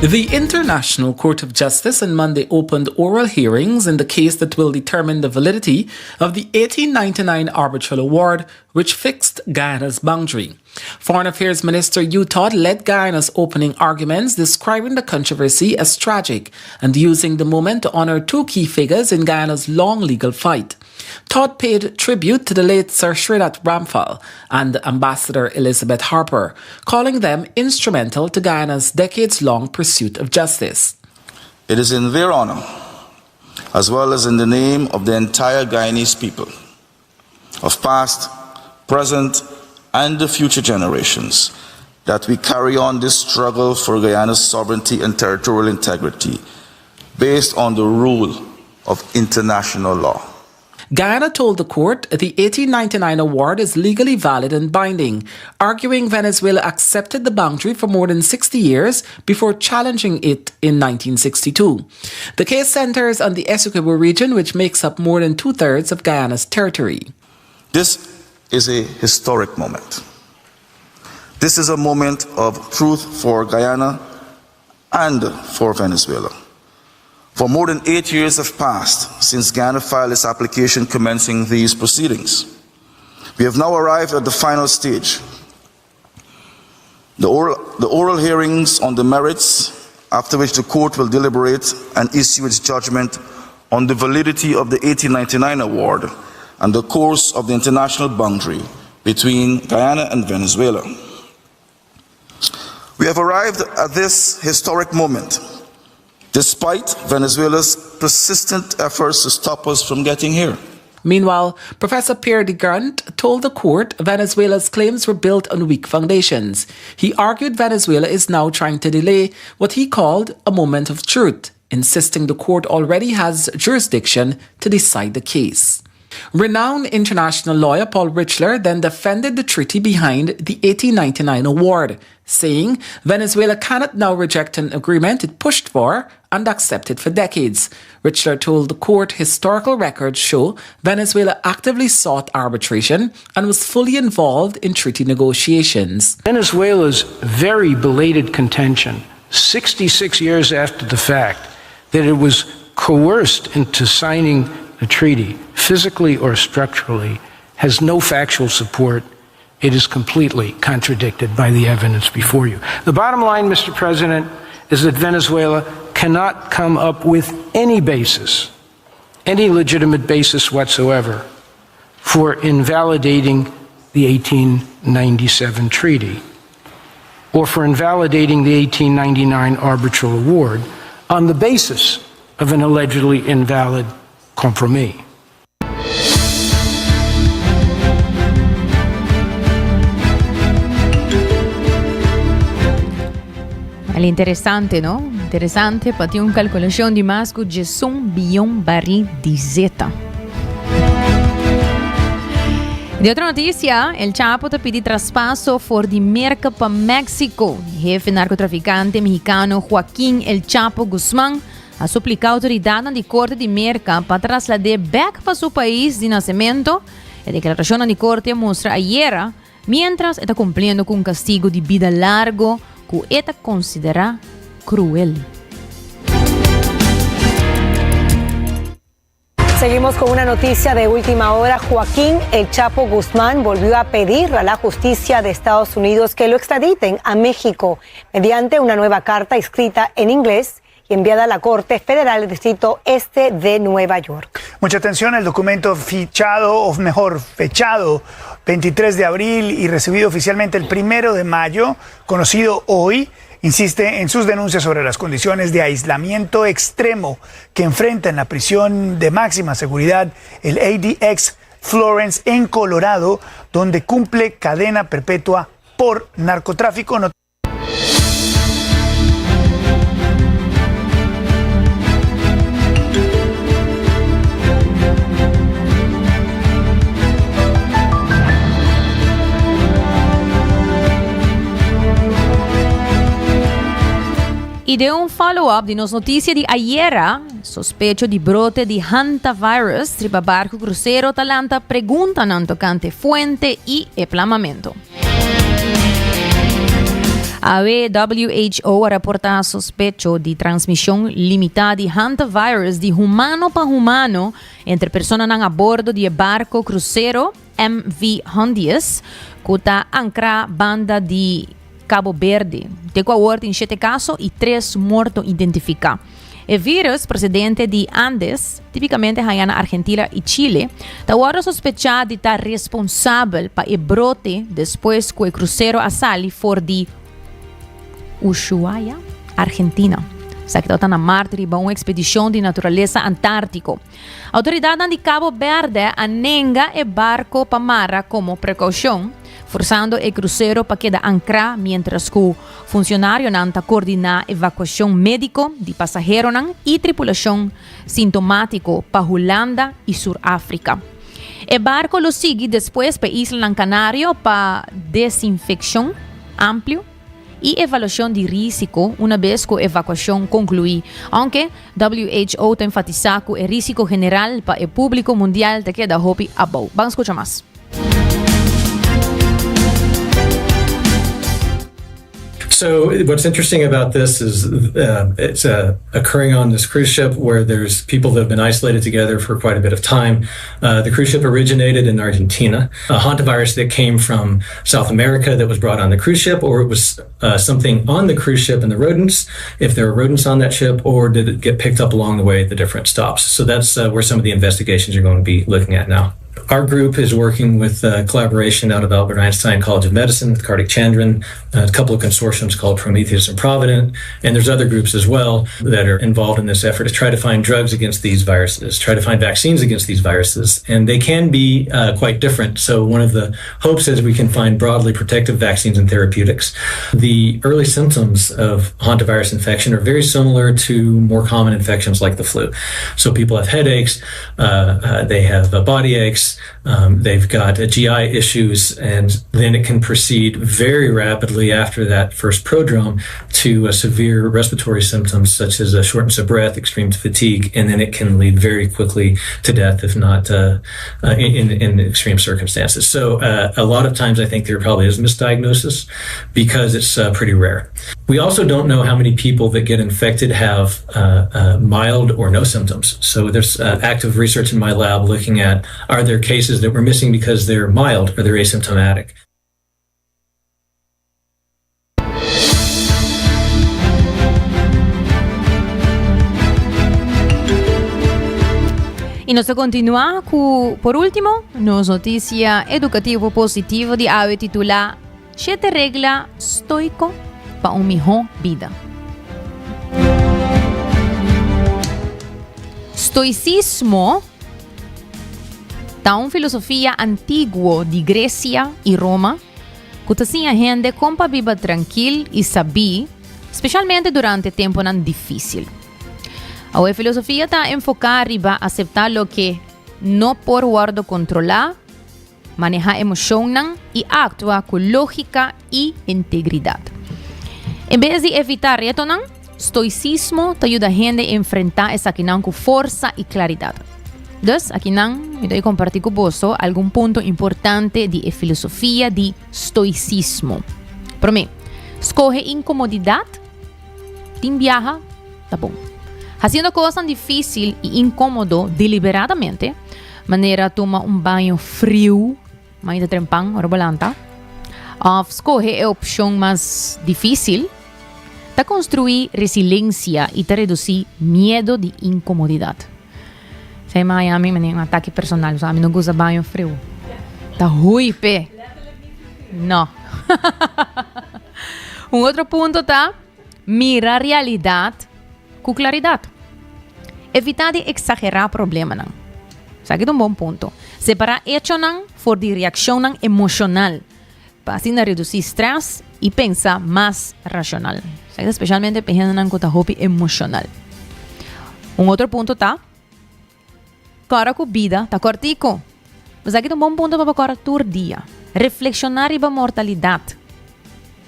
The International Court of Justice on Monday opened oral hearings in the case that will determine the validity of the 1899 arbitral award, which fixed Guyana's boundary. Foreign Affairs Minister Hugh Todd led Guyana's opening arguments, describing the controversy as tragic and using the moment to honor two key figures in Guyana's long legal fight. Todd paid tribute to the late Sir Shridath Ramphal and Ambassador Elizabeth Harper, calling them instrumental to Guyana's decades long pursuit of justice. It is in their honor, as well as in the name of the entire Guyanese people, of past, present, and the future generations, that we carry on this struggle for Guyana's sovereignty and territorial integrity based on the rule of international law. Guyana told the court the 1899 award is legally valid and binding, arguing Venezuela accepted the boundary for more than 60 years before challenging it in 1962. The case centers on the Essequibo region, which makes up more than two thirds of Guyana's territory. This is a historic moment. This is a moment of truth for Guyana and for Venezuela. For more than eight years have passed since Guyana filed its application commencing these proceedings. We have now arrived at the final stage. The oral, the oral hearings on the merits, after which the court will deliberate and issue its judgment on the validity of the 1899 award and the course of the international boundary between Guyana and Venezuela. We have arrived at this historic moment despite Venezuela's persistent efforts to stop us from getting here. Meanwhile, Professor Pierre de Grant told the court Venezuela's claims were built on weak foundations. He argued Venezuela is now trying to delay what he called a moment of truth, insisting the court already has jurisdiction to decide the case. Renowned international lawyer Paul Richler then defended the treaty behind the 1899 award, saying Venezuela cannot now reject an agreement it pushed for and accepted for decades. Richler told the court historical records show Venezuela actively sought arbitration and was fully involved in treaty negotiations. Venezuela's very belated contention, 66 years after the fact, that it was coerced into signing the treaty, physically or structurally, has no factual support. It is completely contradicted by the evidence before you. The bottom line, Mr. President, is that Venezuela cannot come up with any basis, any legitimate basis whatsoever, for invalidating the 1897 treaty or for invalidating the 1899 arbitral award on the basis of an allegedly invalid compromis. Wel interesante, no? Interesante pa tin un calculacion di mas cu 11 biyon baril di zeta. Di otro noticia, El Chapo ta pidi traspaso for di Merca pa Mexico. Hefe narcotraficante mexicano Joaquín El Chapo Guzmán a suplica autoridadnan di corte di Merca pa traslad'é bek pa su pais di nacemento. E declaracionnan di corte a mustra ayera mientras e ta cumpliendo cu un castigo di bida largo cu e ta considera cruel. Seguimos con una noticia de última hora. Joaquín El Chapo Guzmán volvió a pedir a la justicia de Estados Unidos que lo extraditen a México mediante una nueva carta escrita en inglés y enviada a la Corte Federal del Distrito Este de Nueva York. Mucha atención, el documento fichado, o mejor, fechado 23 de abril y recibido oficialmente el primero de mayo, conocido hoy, insiste en sus denuncias sobre las condiciones de aislamiento extremo que enfrenta en la prisión de máxima seguridad el ADX Florence en Colorado, donde cumple cadena perpetua por narcotráfico. Y den un follow-up di nos noticia di ayera, sospecho di brote di hantavirus riba barco crucero ta lanta preguntanan tocante fuente y e plamamento. Awe WHO a raporta sospecho di transmision limita di hantavirus di humano pa humano entre personanan a bordo di e barco crucero MV Hondius cu ta ancra banda di Cabo Berde. Te cu awor tin shete caso y tres morto identifica. E virus procedente di Andes, tipicamente haya na Argentina y Chile, ta wordo sospecha di ta responsabel pa e brote despues cu e crucero a sali for di Ushuaia, Argentina. Esaki tabata na mart riba un expedicion di naturalesa Antartico. Autoridadnan di Cabo Berde a nenga e barco pa mara como precaucion, forzando e crucero pa keda ancra mientras cu funcionarionan ta coordina evacuacion medico di pasaheronan y tripulacion sintomatico pa Hulanda y Sur Africa. E barco lo sigui despues pa e Islanan Canario pa desinfeccion amplio y evaluacion di risico una bes cu evacuacion conclui, aunke WHO ta enfatisa cu e risico general pa e publico mundial ta keda hopi abou. Ban scucha mas. So what's interesting about this is uh, it's uh, occurring on this cruise ship where there's people that have been isolated together for quite a bit of time. Uh, the cruise ship originated in Argentina, a hantavirus that came from South America that was brought on the cruise ship, or it was uh, something on the cruise ship and the rodents, if there were rodents on that ship, or did it get picked up along the way at the different stops? So that's uh, where some of the investigations are going to be looking at now. Our group is working with uh, collaboration out of Albert Einstein College of Medicine with Kartik Chandran, a couple of consortiums called Prometheus and Provident, and there's other groups as well that are involved in this effort to try to find drugs against these viruses, try to find vaccines against these viruses, and they can be uh, quite different. So one of the hopes is we can find broadly protective vaccines and therapeutics. The early symptoms of hantavirus infection are very similar to more common infections like the flu. So people have headaches, uh, uh, they have uh, body aches, um, they've got GI issues, and then it can proceed very rapidly after that first prodrome to severe respiratory symptoms such as a shortness of breath, extreme fatigue, and then it can lead very quickly to death if not uh, uh, in, in extreme circumstances. So uh, a lot of times I think there probably is misdiagnosis because it's uh, pretty rare. We also don't know how many people that get infected have uh, uh, mild or no symptoms. So there's uh, active research in my lab looking at are there cases that we're missing because they're mild or they're asymptomatic. Y nos ta continua cu, por ultimo, nos noticia educativo positivo di awe titula Shete regla stoico pa un miho bida. Stoicismo ta un filosofia antiguo di Grecia y Roma cu ta siña hende con pa biba trankil y sabí, specialmente durante temponan dificil. Awe e filosofia ta enfoca riba acepta loke no por wordo controla, Maneha emocionnan y actua cu logica y integridad. En bes di evita retonan, stoicismo ta yuda hende enfrenta esakinan cu forsa y claridad. Dus, akinan mi ta comparti cu boso algun punto importante di e filosofia di stoicismo. Prome, scoge incomodidad. Tin biaha ta bon. Hasiendo kosnan difísil i inkómodo deliberadamente, manera tuma un baño friu mainta trempan ora bo lanta, òf skohe e opshon mas difísil, ta konstruí resilensia i ta redusí miedu di inkomodidat. Esei mi haña mi manera un atake personal, pasobra ami no gusta baño friu. Ta hui p'e. No. Un otro punto ta mira realidat ku klaridat. Evitá di eksagerá problemanan. Esaki ta un bon punto. Separá echonan for di reakshonnan emoshonal pa asina redusí strès i pensa mas rashonal. Esaki ta spesialmente pa e hendenan ku ta hopi emoshonal. Un otro punto ta Kòrda ku bida ta kòrtiku. Esaki ta un bon punto pa bo kòrda tur dia. Reflekshoná riba mortalidat.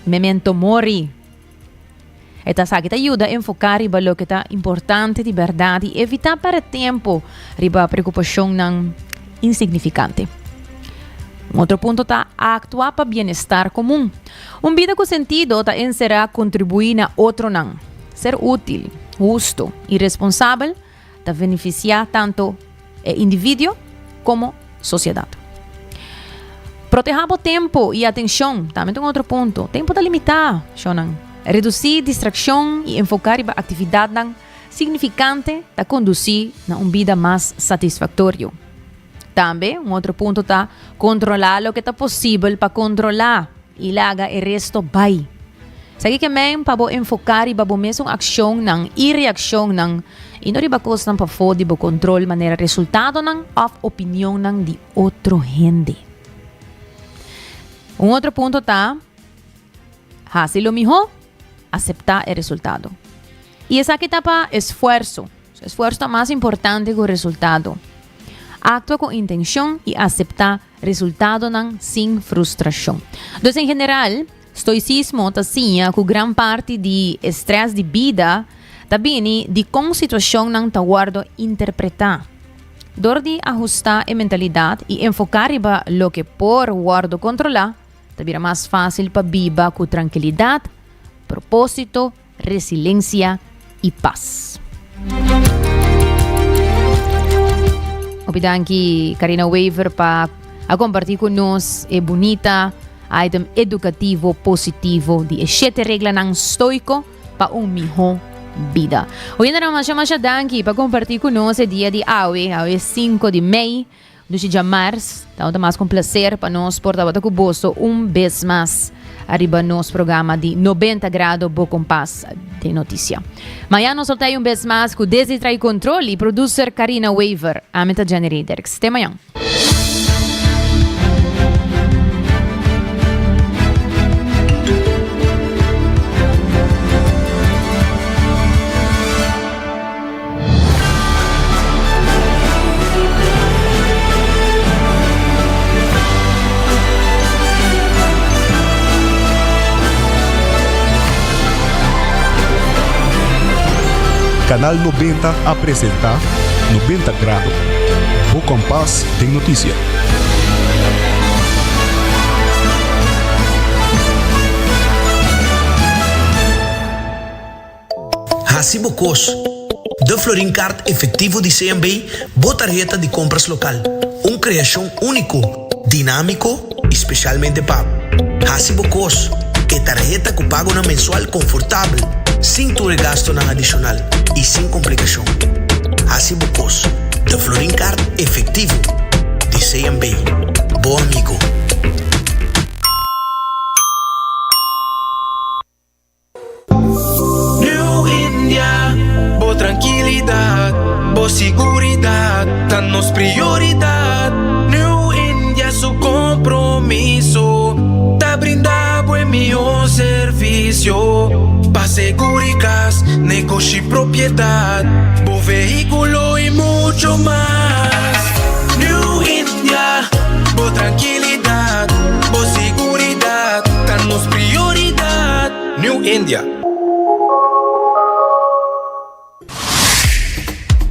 Memento mori. E ta esaki ta yuda enfoká riba loke ta importante di bèrdat i evitá pèrdè tempu riba preokupashonnan insignifikante. Un otro punto ta aktua pa bienestar komun. Un bida ku sentido ta enserá kontribuí na otronan, ser útil, hustu i responsabel ta benefisiá tantu e individuo komo sosiedat. Protehá bo tempu i atenshon tambe ta un otro punto. Tempu ta limitá, shonnan. Redusí distrakshon i enfoká riba aktividatnan signifikante ta kondusí na un bida mas satisfaktorio. Tambe un otro punto ta kontrolá loke ta posibel pa kontrolá i laga e resto bai. Esaki ke men pa bo enfoká riba bo mesun akshonnan i reakshonnan i no riba kosnan pafó di bo kontrol manera resultadonan òf opinionnan di otro hende. Un otro punto ta hasi lo mihó, aseptá e resultado. I esaki ta pa esfuerso. Esfuerso ta mas importante ku resultado. Aktua ku intenshon i aseptá resultadonan sin frustrashon. Dus en general, stoicismo ta siña ku gran parti di e strès di bida ta bini di kon situashonnan ta wòrdu interpretá. Dor di ahustá e mentalidat i enfoká riba loke por wòrdu kontrolá, ta bira mas fásil pa biba ku trankilidat, propósito Resilensia i pas. Hopi danki Karina Wever pa a kompartí ku nos e bunita item edukativo positivo di e shete reglanan stoiko pa un mihó bida. Oyentenan masha masha danki pa kompartí ku nos e dia di awe, awe 5 di mei. Dushi djamars, tabata mas ku un placer pa nos por tabata ku boso un bes mas ariba nos programa di 90 Grado Bo Kompas den Noticia. Mañan nos lo ta un bes mas ku Desi Trai Control i producer Karina Wever. Ami ta Jenny Rederks. Te mañan. Canal 90 a presenta 90 Grado, bo kompas den noticia. Hasi bo kos. De Florin Card Efectivo di CMB, bo tarheta di compras local. Un creacion unico, dinamico y specialmente pa bo. Hasi bo kos. E tarheta cu pagonan mensual confortabel, sin tur e gastonan adicional y sin complicacion. Hasi bo kos. De Florin Card Efectivo di CMB. Bo amigo. New India, bo trankilidat, bo siguridat ta nos prioridat. New India su kompromiso ta brinda bo e mihó servisio pa seguri kas, negoshi, propiedat, bo vehíkulo i mucho mas. New India, bo trankilidat, bo siguridat ta nos prioridat. New India.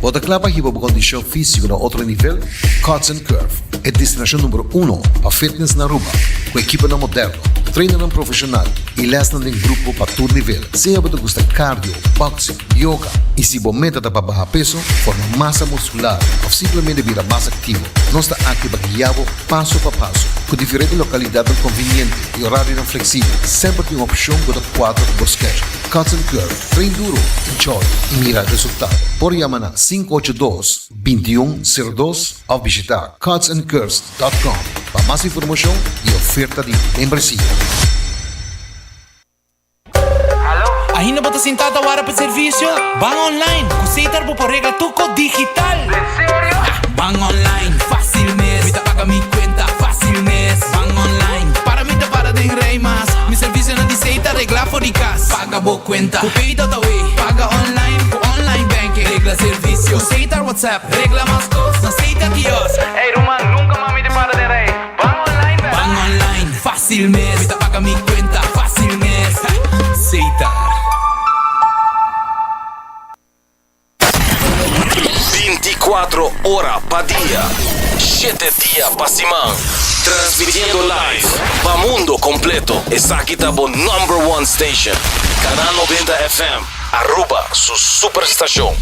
Bo ta kla pa hiba bo kondishon físiko na otro nivel? Cuts and Curve, e destinashon number uno pa fitness na Aruba, ku ekiponan moderno. Trainernan profesional y lesnan den grupo pa tur nivel. Sea bo ta gusta cardio, boxing, yoga y si bo meta ta pa baha peso, forma masa muscular of simplemente bira mas activo, nos ta aki pa guia bo paso pa paso. Cu diferente localidadnan conveniente y horarionan flexibel, semper tin un opcion cu ta cuadra cu bo schedule. Cuts and Curve, train duro, enjoy y mira resultado. Por yama na 582 2102 of bishita cutsandcurves.com pa mas informacion y oferta di membresia. Ainda bo ta sintá ta wara pa servisio? Ban online! Ku Setar bo por regla tur kos digital! Den serio? Ban online, fásil mes! Mi ta paga mi kuenta, fásil mes! Ban online, para mi ta para den rei mas! Mi servisionan di Setar reglá for di kas! Paga bo kuenta ku Pay.awe! Paga online ku online banking! Regla servisio ku Setar WhatsApp! Regla mas kos na Setar kiosk! Ey ruman, nunka mas mi ta para den rei! Ban online bèr! Ban online, fásil mes! Mi ta paga mi kuenta, fásil mes! Setar. 24 ora pa dia, shete dia pa siman. Transmitiendo live pa mundo completo. Esaki ta bo number one station. Canal 90 FM, Aruba su superstacion.